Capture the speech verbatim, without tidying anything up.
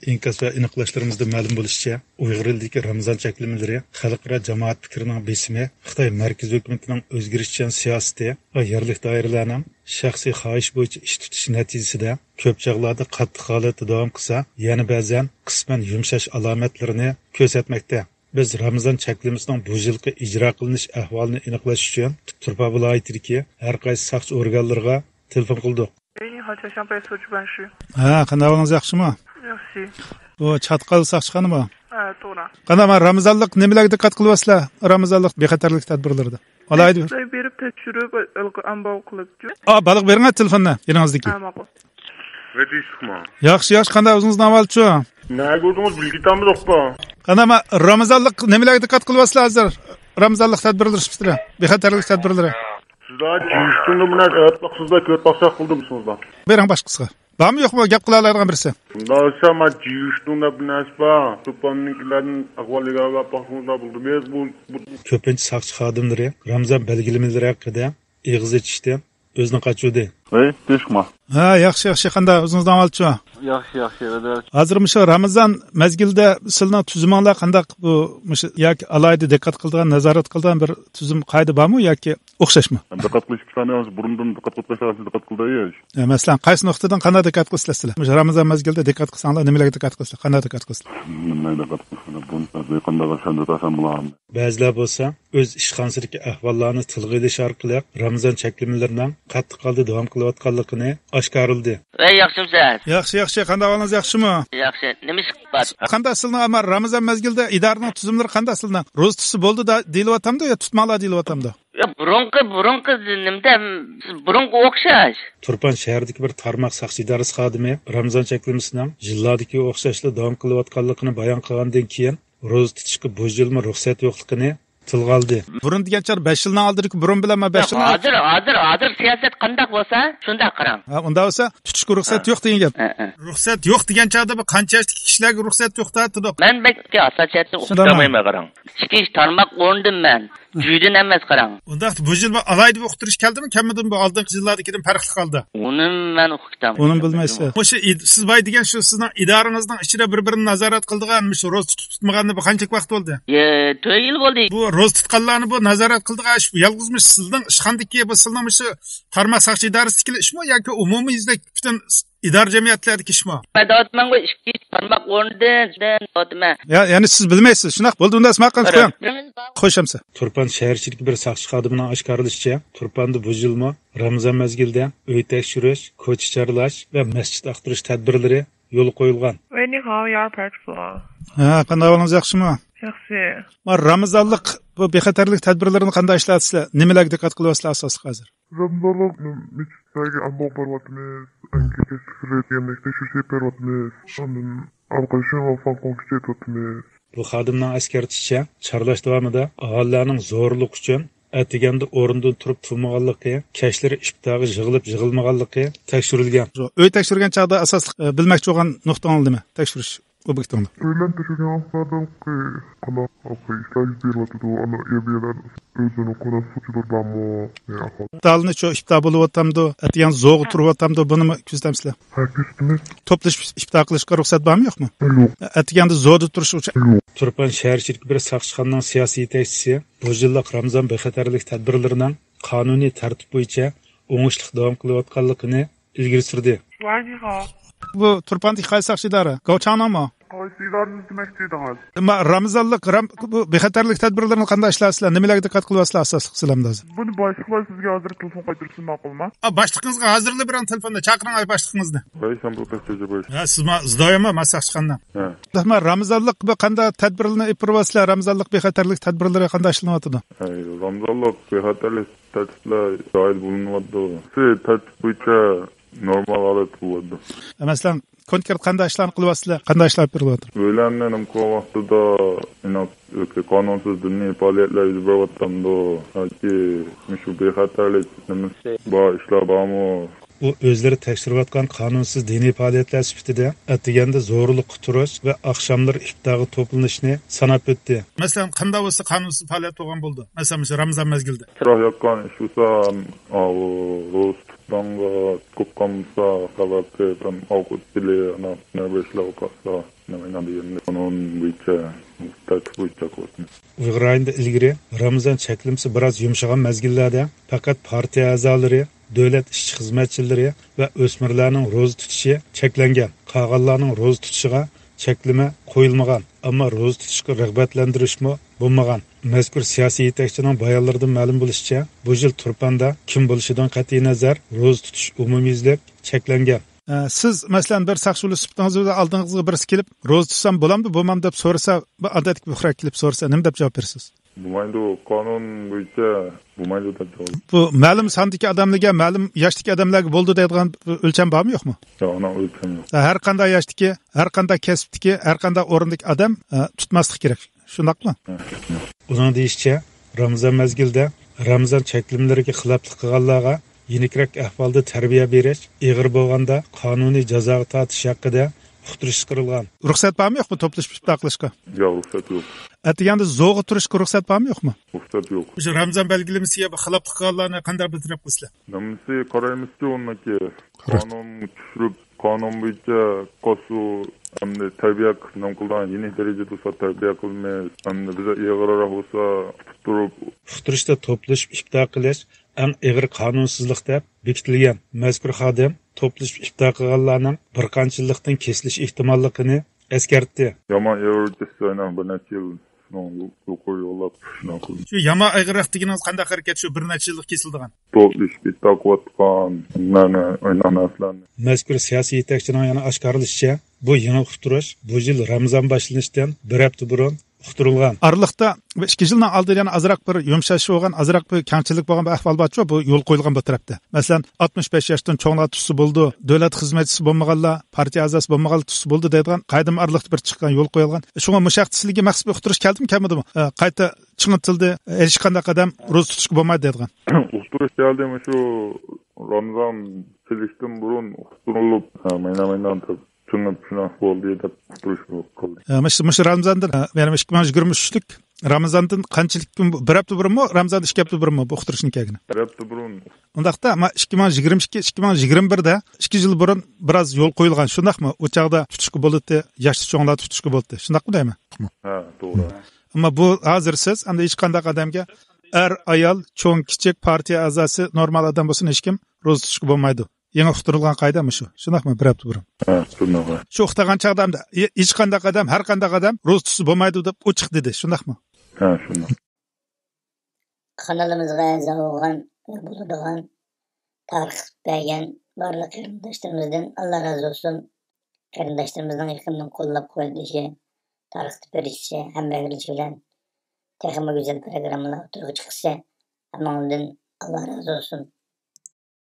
ئىنكاس ۋە ئېنىقلاشلىرىمىزدىن مەلۇم بولۇشىچە، ئۇيغۇر ئېلىدىكى رامىزان چەكلىمىلىرى خەلقئارا جامائەت پىكرىنىڭ بېسىمى، خىتاي مەركىزىي ھۆكۈمىتىنىڭ ئۆزگىرىشچان سىياسىتى ۋە يەرلىك دائىرىلەرنىڭ شەخسىي خاھىشى بويىچە ئىش تۇتۇشى نەتىجىسىدە، كۆپ چاغلاردا قاتتىق ھالەتتە داۋام قىلسا، يەنە بەزەن قىسمەن يۇمشاش ئالامەتلىرىنى كۆرسەتمەكتە. بىز رامىزان چەكلىمىسىنىڭ بۇ يىلقى ئىجرا قىلىنىش ئەھۋالىنى ئېنىقلاش ئۈچۈن، تۇرپان ۋىلايىتىدىكى ھەر قايسى ساقچى ئورگانلىرىغا تېلېفون قىلدۇق. Oui, ni hao, tiens, tiens, pas sur Chubanchu. ھە، قانداق ئەھۋالىڭىز، ياخشىمۇ؟ Merci. بۇ چاتقال ساقچىخانىمۇ؟ ھە، توغرا. قانداق، ما رامىزانلىق نېمىلەرگە دىققەت قىلىۋاتىسىلەر؟ رامىزانلىق بىخەتەرلىك تەدبىرلىرىدە. ئالاھىدە. سىلەر بېرىپ تەكشۈرۈپ، ئامبار قىلىپچۇ؟ ئا، بالىغا بېرىڭە تېلېفوننى، يېنىڭىزدىكى. ھە، ماقۇل. ۋەدىشىقما. ياخشى، ياخشى، قانداق ئۆزىڭىزنى ئەھۋالچۇ؟ نەگە بولدىڭىز، بىلگىتامدۇققۇ. قانداق، ما رامىزانلىق نېمىلەرگە دىققەت قىلىۋاتىسىلەر ھازىر؟ رامىزانلىق تەدبىرلىرى سۈپىتىدە، بىخەتەرلىك تەدبىرلىرى. سىزلەر جىيىشتىڭدە بۇنى ئەتلىقسىزدا كۆرۈپ باقساق قىلدىم سىزدا. بېرىڭ باشقىسىغا. بارمۇ يوقمۇ گەپ قىلالايدىغان بىرسى؟ شۇنداق دېسە، ما جىيىشتىڭدا بىر نەرسە بار. توپلامنىڭكىلەردىن ئەھۋال ئىگىلەپ باقسىڭىزلار بولدى. بىز بۇ، بۇ كۆپىنچە ساقچى خادىملىرى رامىزان بەلگىلىمىلىرى ھەققىدە ئېغىز ئېچىشتىن ئۆزىنى قاچۇردى. ۋەي، تىشما. ھە، ياخشى، ياخشى، قانداق، ئۆزىڭىزنىڭ ئەھۋالىچۇ؟ ياخشى، ياخشى، ھەدە. ھازىر مۇشۇ رامىزان مەزگىلىدە سىلىنىڭ تۈزۈمۈڭلار قانداق، بۇ، مۇشۇ ياكى ئالاھىدە دىققەت قىلىدىغان، نازارەت قىلىدىغان بىر تۈزۈم، قائىدە بارمۇ ياكى ئوخشاشمۇ؟ دىققەت قىلىش ئىككى سانى بۇرۇندىن دىققەت قىلىپ باشلىغان، دىققەت قىلدى. ئە، مەسىلەن، قايسى نۇقتىدىن قانداق دىققەت قىلىسىلەر سىلەر؟ مۇشۇ رامىزان مەزگىلىدە دىققەت قىلساڭلار، نېمىلەرگە دىققەت قىلىسىلەر؟ قانداق دىققەت قىلىسىلەر؟ نېمىلەرگە دىققەت قىلسىلەر؟ بۇنى قانداق ئىشەندۈرسەم بۇلار؟ بەزىلەر بولسا ئۆز ئىشخانىسىدىكى ئەھۋاللارنى تىلغا ئېلىش ئارقىلىق رامىزان چەكلىمىلىرىنىڭ قاتتىق ھالدا داۋام قىلىۋاتقانلىقىنى ئاشكارىلىدى. ۋەي، ياخشىمۇسىز؟ ياخشى، ياخشى. قانداق ئەھۋالىڭىز، ياخشىمۇ؟ ياخشى. نېمە ئىش بار؟ قانداق سىلىنىڭ، ئەمما رامىزان مەزگىلىدە ئىدارىنىڭ تۈزۈملىرى قانداق سىلىنىڭ؟ روزا تۇتسا بولدى دا دېيىلىۋاتامدۇ يا تۇتماڭلار دېيىلىۋاتامدۇ؟ ياق، بۇرۇنقى، بۇرۇنقى نېمىدە، بۇرۇنقى ئوخشاش. تۇرپان شەھىرىدىكى بىر تارماق ساقچى ئىدارىسى خادىمى رامىزان چەكلىمىسىنىڭ يىللاردىكىگە ئوخشاشلا داۋام قىلىۋاتقانلىقىنى بايان قىلغاندىن كېيىن، روزا تۇتۇشقا بۇ يىلمۇ رۇخسەت يوقلۇقىنى تىلغا ئالدى. بۇرۇن دېگەنچە بەش يىلنىڭ ئالدىدىكى، بۇرۇن بىلەن مانا بەش يىلنىڭ ھازىر، ھازىر، ھازىر سىياسەت قانداق بولسا، شۇنداق قاراڭ. ھە، ئۇنداق بولسا تۇتۇشقا رۇخسەت ھە. يوق دېگەن گەپ. ھە، ھە. رۇخسەت يوق دېگەن چاغدا بۇ قانچە ياشتىكى كىشىلەرگە رۇخسەت يوق دەۋاتىدۇ؟ مەن بەك ئاساسىي جەھەتتىن شۇنداقمۇ؟ ئۇقتۇرالمايمەن، قاراڭ. ئىچكى ئىش تارماق ئورنىدىن مەن. جۈيدىن ئەمەس، قاراڭ. ئۇنداقتا بۇ يىل بۇ ئالاھىدە بىر ئۇقتۇرۇش كەلدىمۇ، كەلمىدىمۇ بۇ ئالدىنقى يىللاردىكىدىن پەرقلىق ھالدا؟ ئۇنىمۇ مەن ئۇقۇپ كېتەلمىدىم. ئۇنىمۇ بىلمەيسىز. مۇشۇ ئىد-، سىز بايا دېگەن شۇ سىزنىڭ ئىدارىڭىزنىڭ ئىچىدە بىر-بىرىنى نازارەت قىلىدىغان مۇشۇ روزا تۇتۇپ تۇتمىغاننى بۇ قانچىلىك ۋاقىت بولدى؟ يە، تۆت يىل بولدى. بۇ روزا تۇتقانلارنى بۇ نازارەت قىلىدىغان ئىش يالغۇزمۇ سىزنىڭ ئىشخانىدىكى بۇ سىزنىڭ مۇشۇ تارماق ساقچى ئىدارىسىدىكى ئىشمۇ ياكى ئومۇميۈزلۈك پۈتۈن ئىدارە جەمئىيەتلەردىكى ئىشمۇ؟ مەن دەۋاتىمەنغۇ، ئىككى تارماق ئورنىدىن دەۋاتىمەن. يا، يەنى سىز بىلمەيسىز، شۇنداق؟ بولدى، ئۇنداق ماقۇل، قويۇڭ. خوش ئەمسە. تۇرپان شەھەر ئىچىدىكى بىر ساقچى خادىمىنىڭ ئاشكارىلىشىچە، تۇرپاندا بۇ يىلمۇ رامىزان مەزگىلىدە ئۆي تەكشۈرۈش، كوچا چارلاش ۋە مەسچىت ئاختۇرۇش تەدبىرلىرى يولغا قويۇلغان. ۋەي، نى خاۋ، يار پەرچۇلا. ھە، قانداق ئەھۋالىڭىز، ياخشىمۇ؟ ياخشى. ما رامىزانلىق بۇ بىخەتەرلىك تەدبىرلىرىنى قانداق ئىشلەۋاتىسىلەر؟ نېمىلەرگە دىققەت قىلىۋاتىسىلەر ئاساسلىق ھازىر؟ رامىزانلىق مەسچىتلەرگە ئامبار بېرىۋاتىمىز، ئەنكە تەكشۈرۈش يەرلىكتە تەكشۈرۈش ئېلىپ بېرىۋاتىمىز. ئاندىن ئارقىدىن شۇ فانكوڭ كېچە ئېيتىۋاتىمىز. بۇ خادىمنىڭ ئەسكەرتىشىچە، چارلاش داۋامىدا ئاھالىلەرنىڭ زورلۇق ئۈچۈن ئەتىگەندە ئورنىدىن تۇرۇپ تۇرمىغانلىقى، كەچلىرى ئىپتارغا يىغىلىپ يىغىلمىغانلىقى تەكشۈرۈلگەن. ئۆي تەكشۈرگەن چاغدا ئاساسلىق، ئە، بىلمەكچى بولغان نۇقتىڭىز نېمە؟ تەكشۈرۈش ئوبيېكتىڭدا. ئۆيلەرنى تەكشۈرگەن ۋاقىتلاردا قانداق ئىشلار يۈز بېرىۋاتىدۇ، ئانا ئۆزىنىڭ قوناق سۇچىلىرى بارمۇ؟ ئىپتارنى شۇ ئىپتار بولۇۋاتامدۇ، ئەتىگەن زورغا تۇرۇۋاتامدۇ، بۇنىمۇ كۆزىتەمسىلەر؟ ھە، كۆزىتىمىز. توپلىشىپ ئىپتار قىلىشقا رۇخسەت بارمۇ يوقمۇ؟ يوق. ئەتىگەندە زوردا تۇرۇش ئۇچ- يوق. تۇرپان شەھەر ئىچىدىكى بىر ساقچىخانىنىڭ سىياسىي يېتەكچىسى بۇ يىللىق رامىزان بىخەتەرلىك تەدبىرلىرىنىڭ قانۇنىي تەرتىپ بويىچە ئوڭۇشلۇق داۋام قىلىۋاتقانلىقىنى ئىلگىرى سۈردى. ۋەي، نى خاۋ. بۇ تۇرپاندىكى قايسى ساقچى ئىدارە؟ گاۋچاڭنىڭمۇ؟ قايسى ئىدارىنى دېمەكچى ئىدىڭىز؟ ما رامىزانلىق رام-، بۇ بىخەتەرلىك تەدبىرلىرىنى قانداق ئىشلەۋاتىسىلەر؟ نېمىلەرگە دىققەت قىلىۋاتىسىلەر ئاساسلىق سىلەرنى ھازىر؟ بۇنى باشلىقلار سىزگە ھازىر تېلېفون قايتۇرسا ماقۇلمۇ؟ ئا، باشلىقىڭىزغا ھازىرلا بېرىڭ تېلېفوندا، چاقىرىڭ ئاي باشلىقىڭىزنى. ۋەي، سەن بۇ پەسكەچە بوش. ھە، سىز ما زىدايەنمۇ ما ساقچىخانىدا؟ ھە. ما رامىزانلىق بۇ قانداق تەدبىرلەرنى ئېلىپ بېرىۋاتىسىلەر؟ رامىزانلىق بىخەتەرلىك تەدبىرلىرى قانداق ئىشلىنىۋاتىدۇ؟ ھەي، رامىزانلىق بىخەتەرلىك تەرتىپلەر جارى بولۇنۇۋاتىدۇ. شۇ تەرتىپ بويىچە نورمال ھالەتتە بولۇۋاتىدۇ. مەسىلەن، كونكرېت قانداق ئىشلارنى قىلىۋاتىسىلەر؟ قانداق ئىشلار ئېلىپ بېرىلىۋاتىدۇ؟ ئۆيلەرنى نېمە قىلغان ۋاقتىدا، ئېنىق، قانۇنسىز دىنىي پائالىيەتلەر يۈز بېرىۋاتامدۇ ياكى مۇشۇ بىخەتەرلىك نېمىسى بار ئىشلار بارمۇ؟ ئۇ ئۆزلىرى تەكشۈرۈۋاتقان قانۇنسىز دىنىي پائالىيەتلەر سۈپىتىدە ئەتىگەندە زورلۇققا تۇرۇش ۋە ئاخشاملىرى ئىپتارغا توپلىنىشنى ساناپ ئۆتتى. مەسىلەن، قانداق بولسا قانۇنسىز پائالىيەت بولغان بولىدۇ؟ مەسىلەن، مۇشۇ رامىزان مەزگىلىدە. چىراغ ياققان ئىش بولسا، ئاۋۇ روزا تۇتۇپ تاڭغا تۇتۇپ قالمىسا، خەۋەر قىلىپ، ھەم ئوقۇتقىلى، ئانا، نەۋرە ئىشلارغا قالسا، نېمە دېگەندە، قانۇن بويىچە، تەرتىپ بويىچە قىلىۋاتىمىز. ئۇيغۇر ئايىنىدا ئىلگىرى رامىزان چەكلىمىسى بىراز يۇمشىغان مەزگىللەردە پەقەت پارتىيە ئەزالىرى، دۆلەت ئىشچى خىزمەتچىلىرى ۋە ئۆسمۈرلەرنىڭ روزا تۇتۇشى چەكلەنگەن. قالغانلارنىڭ روزا تۇتۇشىغا چەكلىمە قويۇلمىغان، ئەمما روزا تۇتۇشقا رىغبەتلەندۈرۈشمۇ بولمىغان. مەزكۇر سىياسىي يېتەكچىنىڭ بايانلىرىدىن مەلۇم بولۇشىچە، بۇ يىل تۇرپاندا كىم بولۇشىدىن قەتئىينەزەر، روزا تۇتۇش ئومۇميۈزلۈك چەكلەنگەن. ئە، سىز، مەسىلەن، بىر ساقچى سۈپىتىڭىز بىلەن ئالدىڭىزغا بىرسى كېلىپ، روزا تۇتسام بولامدۇ، بولمامدۇ دەپ سورىسا، بىر ئادەتتىكى بۇ خىراك كېلىپ سورىسا، نېمە دەپ جاۋاب بېرىسىز؟ بولمايدۇ، قانۇن بويىچە بولمايدۇ دەپ جاۋاب. بۇ مەلۇم ساندىكى ئادەملەرگە، مەلۇم ياشتىكى ئادەملەرگە بولىدۇ دەيدىغان ئۆلچەم بارمۇ، يوقمۇ؟ ياق، ئۇنىڭ ئۆلچىمى يوق. ھەر قانداق ياشتىكى، ھەر قانداق كەسىپتىكى، ھەر قانداق ئورۇندىكى ئادەم، ئە، تۇتماسلىق كېرەك. شۇنداقمۇ؟ ھە، شۇنداق. ئۇنىڭ دېيىشىچە، رامىزان مەزگىلىدە رامىزان چەكلىمىلىرىگە خىلاپلىق قىلغانلارغا يېنىكرەك ئەھۋالدا تەربىيە بېرىش، ئېغىر بولغاندا قانۇنىي جازاغا تارتىش ھەققىدە ئۇقتۇرۇش چىقىرىلغان. رۇخسەت بارمۇ، يوقمۇ توپلىشىپ ئىپتار قىلىشقا؟ ياق، رۇخسەت يوق. ئەتىگەندە زوغا تۇرۇشقا رۇخسەت بارمۇ، يوقمۇ؟ رۇخسەت يوق. شۇ رامىزان بەلگىلىمىسىگە خىلاپلىق قىلغانلارنى قانداق بىر تەرەپ قىلىسىلەر؟ نېمىسى قارايمىزچۇ ئۇنىڭكى. قانۇن چۈشۈرۈپ، قانۇن بويىچە قالسۇ، ئەمدى تەربىيە قىلسا نېمە قىلىدىغان، يېنىك دەرىجىدە بولسا تەربىيە قىلىمىز، ئەمدى بىز ئېغىرراق بولسا تۇتۇپ تۇرۇپ. ئۇقتۇرۇشتا توپلىشىپ ئىپتار قىلىش ئەڭ ئېغىر قانۇنسىزلىق دەپ بېكىتىلگەن. مەزكۇر خادىم توپلىشىپ ئىپتار قىلغانلارنىڭ بىر قانچە يىللىقتىن كېسىلىش ئېھتىماللىقىنى ئەسكەرتتى. يامان ئېغىر كەتسە، ئاينان بىر نەچچە يىل شۇنىڭ يۇقىرى يوللاپ شۇنداق قىلدى. شۇ يامان ئېغىرراق دېگىنىڭىز قانداق ھەرىكەت؟ شۇ بىر نەچچە يىللىق كېسىلىدىغان. توپلىشىپ ئىپتار قىلىۋاتقان نەرسىلەرنى، ئاينان نەرسىلەرنى. مەزكۇر سىياسىي يېتەكچىنىڭ يەنە ئاشكارىلىشىچە، بۇ يېڭى ئۇقتۇرۇش بۇ يىل رامىزان باشلىنىشتىن بىر ھەپتە بۇرۇن ئۇقتۇرۇلغان. ئارىلىقتا بۇ ئىككى يىلنىڭ ئالدىدا يەنە ئازراق بىر يۇمشاش بولغان، ئازراق بىر كەڭچىللىك بولغان بىر ئەھۋال بارچۇ، بۇ يول قويۇلغان بۇ تەرەپتە. مەسىلەن، ئاتمىش بەش ياشتىن چوڭلار تۇتسا بولىدۇ، دۆلەت خىزمەتچىسى بولمىغانلار، پارتىيە ئەزاسى بولمىغانلار تۇتسا بولىدۇ دەيدىغان قائىدىمۇ ئارىلىقتا بىر چىققان، يول قويۇلغان. شۇڭا مۇشۇ ھەقتە سىلەرگە مەخسۇس بىر ئۇقتۇرۇش كەلدىمۇ، كەلمىدىمۇ؟ ئە، قايتا چىڭىتىلدى، ھېچقانداق ئادەم روزا تۇتۇشقا بولمايدۇ دەيدىغان. ئۇقتۇرۇش كەلدى، مۇشۇ رامىزان كېلىشتىن بۇرۇن ئۇقتۇرۇلۇپ، ھە، ماينا، ماينا دەپ چىڭىپ شۇنداق بولدى دەپ ئۇقتۇرۇش قىلدى. ھە، مۇشۇ، مۇشۇ رامىزاندىن، ھە، يەنى ئىككى مىڭ يىگىرمە ئۈچلۈك رامىزاندىن قانچىلىك كۈن، بىر ھەپتە بۇرۇنمۇ، رامىزاندىن ئىككى ھەپتە بۇرۇنمۇ بۇ ئۇقتۇرۇشنى كەلگىنى؟ بىر ھەپتە بۇرۇن. ئۇنداقتا، ما، ئىككى مىڭ يىگىرمە ئىككى، ئىككى مىڭ يىگىرمە بىردە ئىككى يىل بۇرۇن بىراز يول قويۇلغان، شۇنداقمۇ؟ ئۇ چاغدا تۇتۇشقا بولاتتى، ياشتا چوڭلار تۇتۇشقا بولاتتى، شۇنداقمۇ دەيمەن؟ ھە، توغرا. ئەمما بۇ ھازىر سىز ئەمدى ھېچقانداق ئادەمگە، ئەر، ئايال، چوڭ، كىچىك، پارتىيە ئەزاسى، نورمال ئادەم بولسۇن، ھېچكىم روزا تۇتۇشقا بولمايدۇ. يېڭى ئۇقتۇرۇلغان قائىدە مۇشۇ. شۇنداقمۇ؟ بىر ھەپتە بۇرۇن. ھە، شۇنداق. شۇ ئۇقتۇرغان چاغدا ئەمدى ھېچقانداق ئادەم، ھەر قانداق ئادەم روزا تۇتسا بولمايدۇ دەپ ئوچۇق دېدى. شۇنداقمۇ؟ ھە، شۇنداق. قانىلىمىزغا ئەزا بولغان ۋە بولىدىغان تارقىتىپ بەرگەن بارلىق قېرىنداشلىرىمىزدىن ئاللا رازى بولسۇن. قېرىنداشلىرىمىزنىڭ يېقىندىن قوللاپ قۇۋۋەتلىشى، تارقىتىپ بېرىشى، ھەممە بېرىشى بىلەن تېخىمۇ گۈزەل پروگراممىلار ئوتتۇرىغا چىقىشى ھەممىڭلاردىن ئاللا رازى بولسۇن.